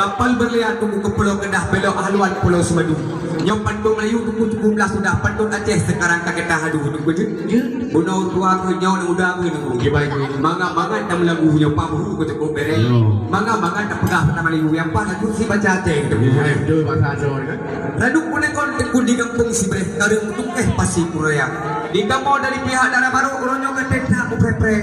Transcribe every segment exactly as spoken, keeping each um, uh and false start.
Kapal berlian Teungku keupulo keudah belok haluan Pulo Seumadu. Nyoe pantôn Melayu Teungku tujuh belas sudah, pantôn Aceh sekarang ka kita adu Teungku jeuet. Bunoe tua keuh nyoe muda keuh Teungku. Kiban jeuet. Mangat-mangat tameulagu nyoe pabuhu keu Teungku bereng. Yo. Mangat-mangat tapeugah basa Melayu nyang paih lagu si baca Aceh Teungku. Yo, betul bahasa Aceh kan. Radup kunéng kon Teungku di gampông Sibreh, kareueng tukéh pasi kuraya. Di kamoe dari pihak dara barô uroe nyoe ka teutab mupreh-preh.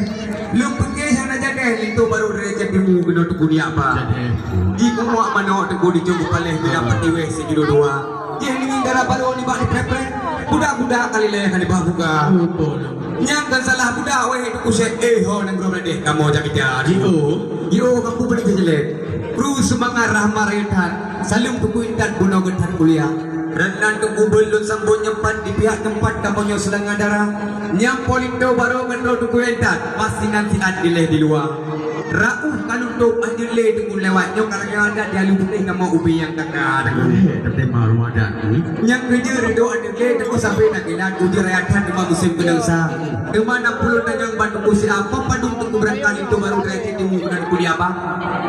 Lôn pike hana jadeh linto barô dari Aceh Timu keunoe Teungku di Aba. Jadeh. Di kumoe manok Teungku di Jong Paleh bida pati weh sijudo dua. Jih ningin dara barô nibak di preh-preh. Budak-budak kali leh ka nibak buka. Betul. Nyang kan salah budak weh Teungku Syekh, eh ho nanggroe Bladeh kamoe jak kejar. Jio. Jio kampung Bladeh jelek. Kru seumangat rahmat rayeuk that. Saleuem Teungku intat bunoe geuh that kuliah. Reunan Teungku beuet lôn sambot nyoe pat di pihak teumpat kamoe nyoe seulanga dara. Nyang po linto barô ngon droe Teungku intat, pas sinan siat dilèe di luwa. Raôh ka lôn tôb anjeut lé Teungku lewat nyoe ka lagèe adat di Alue Puteh kamoe ubé nyang ka ka Teungku. Eh, tapi malu adat ni. Nyang keujeuet ridho anjeut lé Teungku sabe na kilat ujeuen raya that teuma musém keudeueng sa. Teuma na pulon tanyong bak Teungku siapa padum Teungku beurangkat linto barô dari Aceh Timu keunan kuliah bang.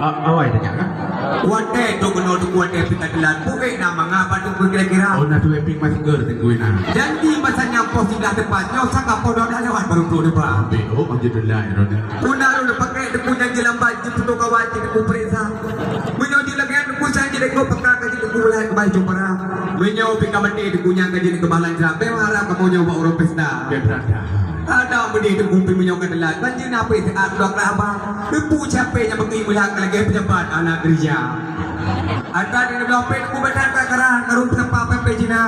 A-, awai tanya kan? Watèe trôk keunoe Teungku watèe pih ka teulat. Bukét na mangat bak Teungku kira-kira. Oh, na tuwèh pih masker Teungku na. Janji masa nyan poh singgah teumpat nyoe saka poh dua lewat barô trôk depan. Beh, oh, alhamdulillah, ya Rabbi. Puna lôn pakèk Teungku janji lambat jeuet peutoe kawan cit Teungku peuriksa. Meunyoe jeuet lagèe Teungku janji Teungku peka ka jeuet Teungku ulai keubai jumpa. Meunyoe pih ka maté Teungku nyang ka jeuet keu bahan lanjra, bèk harap kamoe nyoe bak uroe pesta. Bèk beurangkat. Ada meudeh Teungku pih meunyoe ka teulat, ban jeuet na pih siat dua keulah abang. Teupeu capek nyang bagi meulat lagèe peujabat hana keureuja. Ata di leubeh pih Teungku badan ka karah, karung seupah pempek Cina.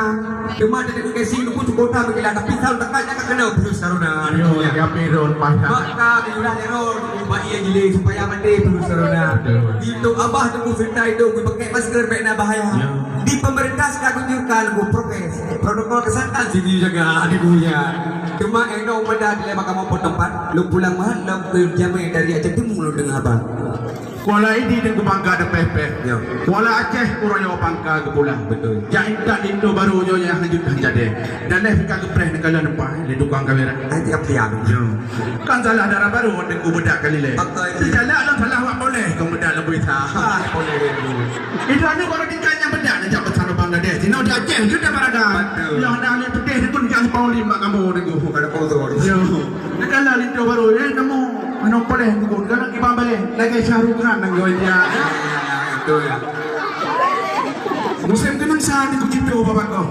Teuma dari Teungku Kesi Teungku cukup tak meukilat, tapi selalu tekat nyang ka keunoe Peurus Saruna. Yo, ya, Peurus, Pak. Maka diulah leror Teungku bak ie jilé supaya maté Peurus Saruna. Betul. Itu abah Teungku serta itu pakai masker bèk na bahaya. Ya. Di pemerintah sudah anjurkan Teungku prokes. Protokol kesehatan sini jaga di dunia. Cuma enggak umat dah dilema kamu tempat, lu pulang mahal dalam jamai dari Aceh Timur lu dengar abang. Kuala Idi dan Kubangka ada peh-peh. Ya. Kuala Aceh Urayo Bangka kepulang. Betul. Jak intat linto barô nyoe nyang hanjeuet han jadeh. Dan leh pih ka geupreh neukalon leupah lé tukang kamera. Ai tiap tiang. Ya. Kan salah dara barô Teungku bedak kali leh. Betul. Sejalan lam salah wak boleh kau bedak lebih sah. Ah, boleh Teungku. Itu anu baru tingkat nyang bedak nak jak besar Bangladesh. Sino di Aceh juga barada. Betul. Ya, nak ahli putih Teungku jak sepau lima kamu Teungku. Bukan apa tu. Ya. Nak kalah linto barô ya kamu. Mana boleh Teungku. Kalau kiban boleh. Lagi Shah Rukh Khan nak gawai dia. Ya, ya, ya, betul ya. Musim keunan sa Teungku Cito bapak kau.